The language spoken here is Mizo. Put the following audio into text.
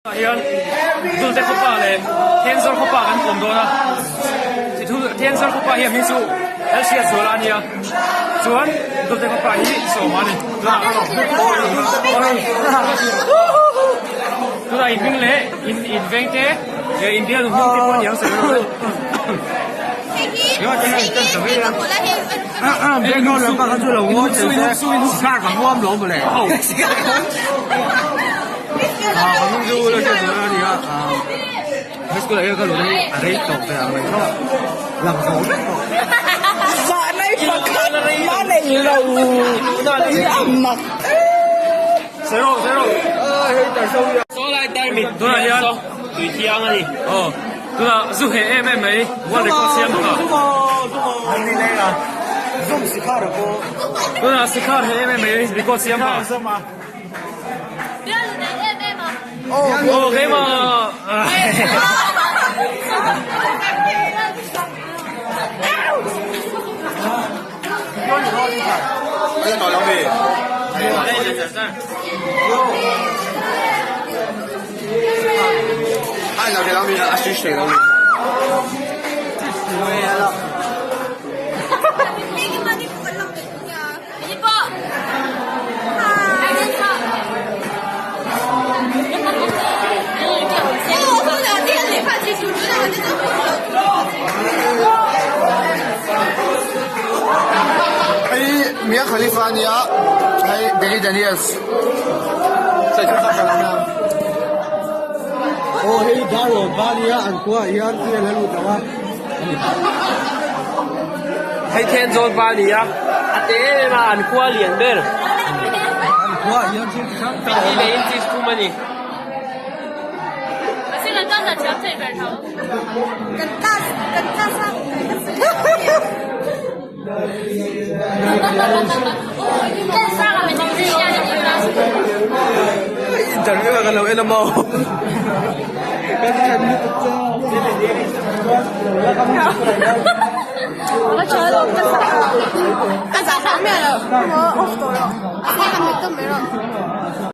Tah hian Dulte khawpa leh Thenzawl khawpa kan kawm dawn a, Thenzawl khawpa hi a hming chu Lalhriatzuala a nia, chuan Dulte khawpa hi Sawma a ni. Tunah in hming leh in in veng te leh in bialnu hming te pawh a ni ang sawi rawh le. Tunah zu heh em em mai world record siam bawk a. Tunah sikhar heh em em mai record siam bawk a. Aw keimah. Hei Mia Khalifa a nia hei Benny Daniels Aw hei Darlawn pa a nia an khua ah hian thil a lut lo a. Hei Thenzawl pa a ni a, a te em em a, an khua lian ber. An khua ah hian thil chi hrang hrang a awm a. Leh inches thum a ni. Interview a ka lo en a maw. Ka thian lutuk chu.